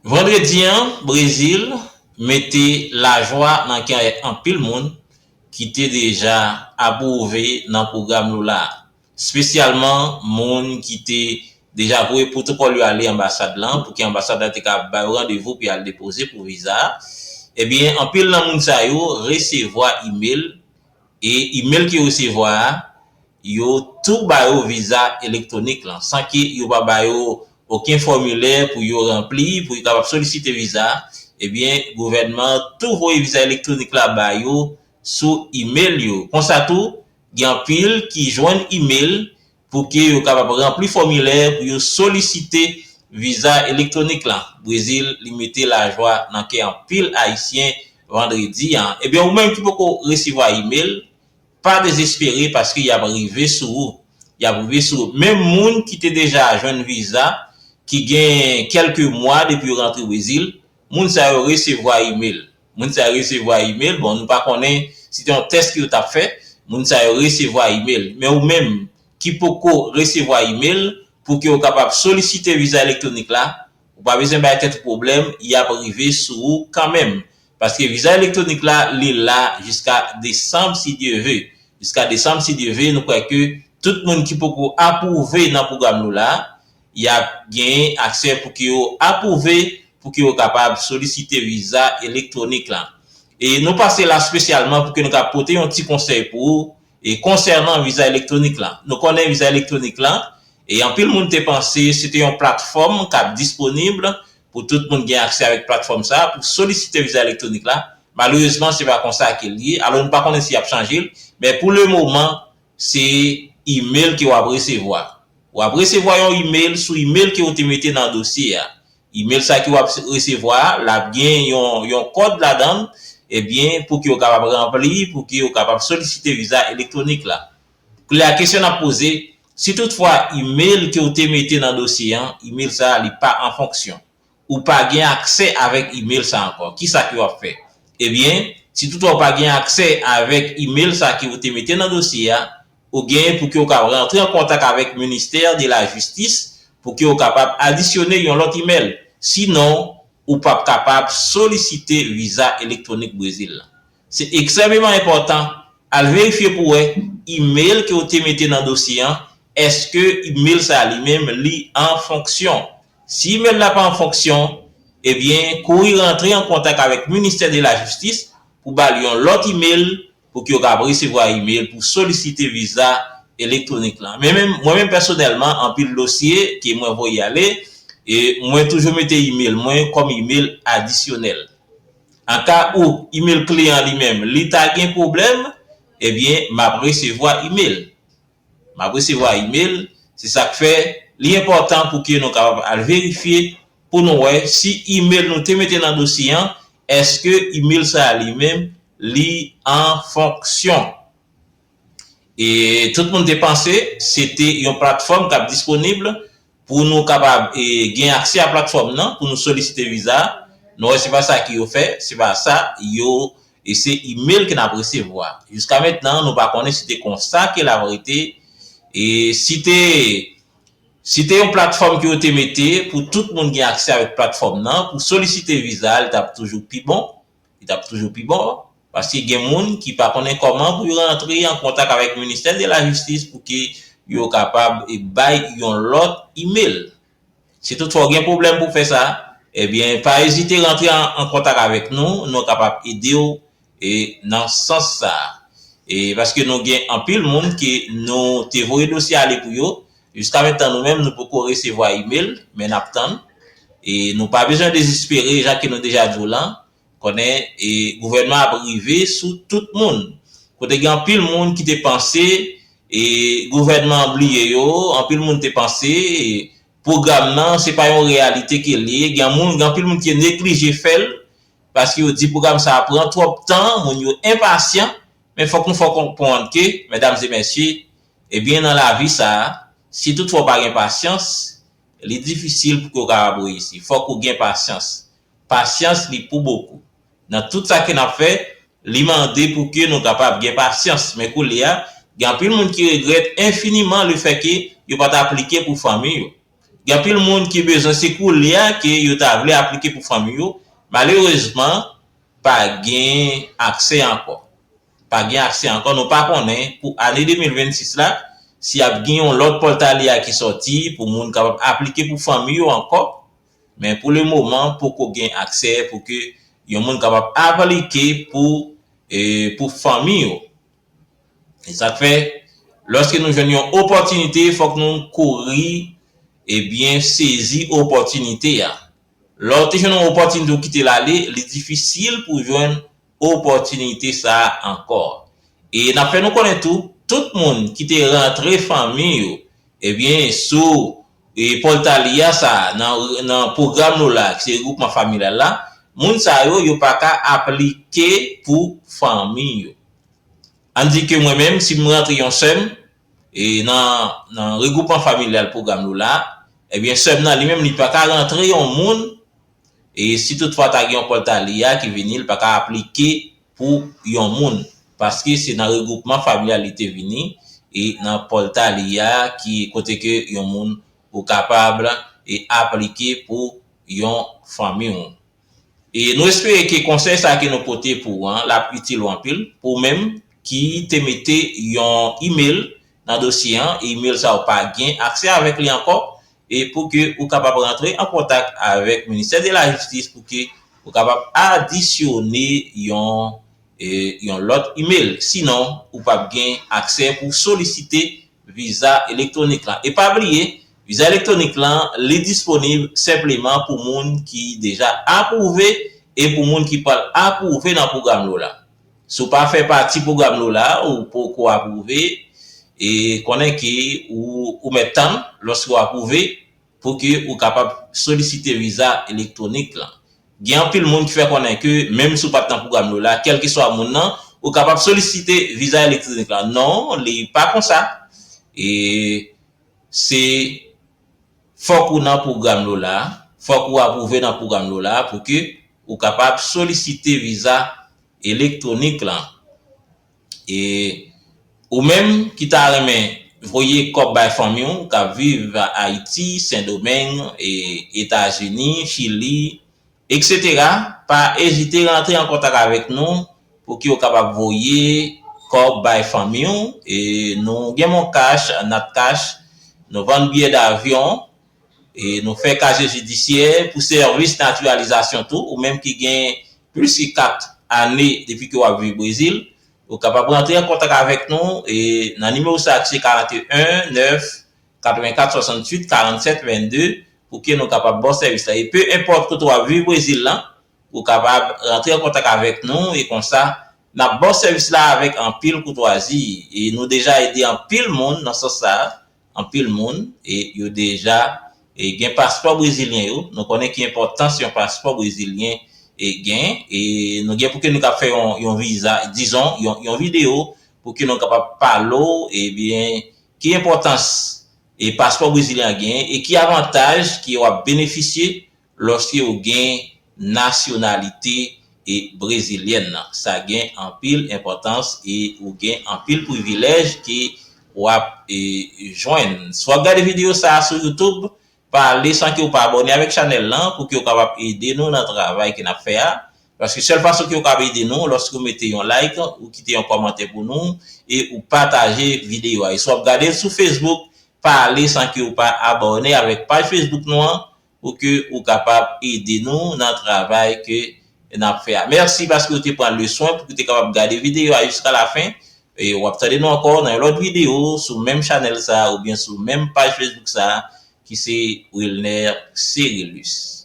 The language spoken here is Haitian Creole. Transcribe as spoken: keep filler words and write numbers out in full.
Vandredi an, Brezil mete lajwa nan kè anpil moun ki te deja apwouve nan pwogram Lula a. Espesyalman moun ki te deja voye pwotokòl yo ale anbasad lan, pou ke anbasad la te ka ba yo randevou pou y al depoze pou viza a. Ebyen, anpil nan moun sa yo resevwa imèl, e imèl ke yo resevwa a, yo tou ba yo viza elektwonik lan, san ke yo pa ba yo okenn fòmilè pou yo ranpli, pou yo kapab solisite viza a. Ebyen, gouvènman an tou voye viza elektwonik la ba yo sou imèl yo. Konsa tou, gen anpil ki jwenn imèl pou ke yo kapab ranpli fòmilè pou yo solisite viza elektwonik lan. Brezil, li mete lajwa nan kè anpil Ayisyen vandredi an. Ebyen, ou menm ki poko resevwa imèl, pa dezespere paske y ap rive sou ou. Y ap rive sou ou. Menm moun ki te deja jwenn viza, ki gen kèlke mwa depi yo rantre Brezil, moun sa yo resevwa imèl. Moun sa yo resevwa imèl. Bon, nou pa konnen si te yon tès ke yo t ap fè. Moun sa yo resevwa imèl. Men ou menm ki poko resevwa imèl, pou ke w kapab solisite viza elektwonik la, ou pa bezwen bay tèt ou pwoblèm, y ap rive sou ou kanmenm. Paske viza elektwonik la, li la jiska desanm, si Dye ve. Jiska desanm, si Dye ve, nou kwè ke tout moun ki poko apwouve nan pwogram Lula a, y ap genyen aksè pou ke yo apwouve, pou ke yo kapab solisite viza elektwonik lan. E nou pase la espesyalman pou ke nou ka pote yon ti konsèy pou ou, e konsènan viza elektwonik lan. Nou konnen viza elektwonik lan, e anpil moun te panse se te yon platfòm k ap disponib pou tout moun gen aksè avèk platfòm sa a pou solisite viza elektwonik la. Malerezman, se pa konsa ke l ye. Alò, nou pa konnen si y ap chanje l, men pou le moman, se imèl ke w ap resevwa. W ap resevwa yon imèl sou imèl ke w te mete nan dosye a. Imèl sa ke w ap resevwa a, l ap gen yon, yon kòd ladan l, ebyen, pou ke w kapab ranpli, pou ke w kapab solisite viza elektwonik la. Kounye a, kesyon n ap poze, si toutfwa imèl ke w te mete nan dosye an, imèl sa a, li pa an fonksyon, ou pa gen aksè avèk imèl sa ankò, kisa ke w ap fè? Ebyen, si toutfwa w pa gen aksè avèk imèl sa ke w te mete nan dosye a, ou genyen pou ke w ka rantre an kontak avèk Ministè de la Jistis pou ke w kapab adisyone yon lòt imèl. Sinon, ou p ap kapab solisite viza elektwonik Brezil la. Se ekstrèmeman enpòtan, al verifye pou wè imèl ke w te mete nan dosye an, èske imèl sa a li menm li an fonksyon. Si imèl la pa an fonksyon, ebyen, kouri rantre an kontak avèk Ministè de la Jistis pou ba l yon lòt imèl pou ke yo kapab resevwa imèl pou solisite viza elektwonik lan. Men menm, mwen menm pèsonèlman, anpil dosye ke mwen voye ale, e mwen toujou mete imèl mwen kòm imèl adisyonèl. An ka ou, imèl kliyan li menm, li ta gen pwoblèm, ebyen, m ap resevwa imèl. M ap resevwa imèl, se sa k fè li enpòtan pou ke nou kapab al verifye pou nou wè si imèl nou te mete nan dosye an, èske imèl sa a li menm, li an fonksyon. E tout moun te panse se te yon platfòm k ap disponib pou nou kapab, e, gen aksè a platfòm nan, pou nou solisite viza. Nou wè se pa sa ke yo fè, se pa sa yo, e se imèl ke n ap resevwa. Jiska mentnan, nou pa konnen si te konsa ke l ap rete, e si te, si te yon platfòm ke yo te mete pou tout moun gen aksè avèk platfòm nan, pou solisite viza, li t ap toujou pi bon. Li t ap toujou pi bon, paske gen moun ki pa konnen kòman pou yo rantre an kontak avèk Ministè de la Jistis pou ke yo kapab, e, bay yon lòt imèl. Si toutfwa w gen pwoblèm pou fè sa, ebyen, pa ezite rantre an, an kontak avèk nou, nou kapab ede w, e, nan sans sa a. E paske nou gen anpil moun ke nou te voye dosye ale pou yo, jiska mentnan nou menm nou poko resevwa imèl, men n ap tann. E nou pa bezwen dezespere, jan ke nou deja di w lan, konnen, e, gouvènman ap rive sou tout moun. Kote gen anpil moun ki te panse, e, gouvènman an bliye yo, anpil moun te panse, e, pwogram nan, se pa yon reyalite ke l ye. Gen moun, gen anpil moun ki neglije fè l, paske yo di pwogram sa a pran twòp tan, moun yo enpasyan, men fòk nou fè w konprann ke, medam e mesye, ebyen, nan lavi sa a, si toutfwa w pa gen pasyans, li difisil pou ke w kapab reyisi. Fòk ou gen pasyans. Pasyans, li pou bokou. Nan tout sa ke n ap fè, li mande pou ke nou kapab gen pasyans. Men koulye a, gen anpil moun ki regrèt enfiniman lefètke yo pa t aplike pou fanmi yo. Gen anpil moun ki bezwen, se koulye a ke yo ta vle aplike pou fanmi yo. Malerezman, pa gen aksè ankò. Pa gen aksè ankò. Nou pa konnen pou ane de mil vennsis la, si ap gen yon lòt Pòltalya ki sòti pou moun kapab aplike pou fanmi yo ankò. Men pou le moman, poko gen aksè pou ke yon moun kapab aplike pou, e, pou fanmi yo. E sa k fè, lòske nou jwenn yon opòtinite, fòk nou kouri, ebyen, sezi opòtinite a. Lè w te jwenn yon opòtinite, ou kite l ale, li difisil pou jwenn opòtinite sa a ankò. E n ap fè nou konnen tou, tout moun ki te rantre fanmi yo, ebyen, sou, e, Pòltalya sa a, nan, nan pwogram nou la, ki se regwoupman familyal la, moun sa yo, yo pa ka aplike pou fanmi yo. Ann di ke mwen menm, si m rantre yon sè m, e, nan, nan regwoupman familyal pwogram nou la, ebyen, sè m nan, li menm, li pa ka rantre yon moun, e, si toutfwa ta gen yon Pòltalya ki vini, li pa ka aplike pou yon moun, paske se nan regwoupman familyal li te vini, e nan Pòltalya ki kote ke yon moun ou kapab, e, aplike pou yon fanmi w. E nou espere ke konsèy sa ke nou pote pou ou an, l ap itil ou anpil, pou ou menm ki te mete yon email nan dosye an, e email sa ou pa gen aksè avèk li ankò, e pou ke ou kapab rantre an kontak avèk Ministè de la Jistis pou ke ou kapab adisyone yon, e, yon lòt email. Sinon, ou p ap gen aksè pou solisite viza elektwonik lan. E pa bliye, viza elektwonik lan, li disponib senpleman pou moun ki deja apwouve e pou moun ki pral apwouve nan pwogram lo la. Si w pa fè pati pwogram lo la, ou poko apwouve, e konnen ke ou, ou mèt tann lòske w apwouve pou ke ou kapab solisite viza elektwonik lan. Gen anpil moun ki fè konnen ke menm si w pa t nan pwogram lo la, kèlkeswa moun nan, ou kapab solisite viza elektwonik lan. Non, li pa konsa. E se fòk ou nan pwogram lo la, fòk ou apwouve nan pwogram lo la pou ke ou kapab solisite viza elektwonik lan. E ou menm ki ta renmen voye kòb bay fanmi w k ap viv Ayiti, Sendomeng, e Etazini, Chili, etsetera, pa ezite rantre an kontak avèk nou pou ke w kapab voye kòb bay fanmi w. E nou gen MonCash, NatCash, nou vann biyè davyon, e nou fè kazye jidisyè pou sèvis natiralizasyon tou. Ou menm ki gen plis ke kat ane depi ke w ap viv Brezil, ou kapab rantre an kontak avèk nou, e nan nimewo sa a ki se karannteyen nèf katrevenkat swasanntuit karannsèt vennde, pou ke nou kapab ba w sèvis la. E pe enpòt kote w ap viv Brezil lan, ou kapab rantre an kontak avèk nou, e konsa, n ap ba w sèvis la avèk anpil koutwazi. E nou deja ede anpil moun nan sans sa a, anpil moun, e yo deja, e gen paspò brezilyen yo. Nou konnen ki enpòtans yon paspò brezilyen, e gen, e nou gen pou ke nou kapab fè yon, yon viza, dizon, yon, yon videyo pou ke nou kapab pale w, ebyen, ki enpòtans, e paspò brezilyen an gen, e ki avantaj ke w ap benefisye lòske ou gen nasyonalite, e, brezilyèn nan. Sa gen anpil enpòtans e ou gen anpil privilèj ke w ap, e, jwenn. Si w ap gade videyo sa a sou YouTube, pa ale san ke w pa abòne avèk chanèl lan pou ke w kapab ede nou nan travay ke n ap fè a. Paske sèl fason ke w kapab ede nou, lòske w mete yon like, ou kite yon kòmantè pou nou, e ou pataje videyo a. E si w ap gade l sou Facebook, pa ale san ke w pa abòne avèk paj Facebook nou an, pou ke ou kapab ede nou nan travay ke n ap fè a. Mèsi paske w te pran le swen pou ke w te kapab gade videyo a jiska lafen. E w ap tande nou ankò nan yon lòt videyo sou menm chanèl sa a oubyen sou menm paj Facebook sa a ki se Wilner Cerilus.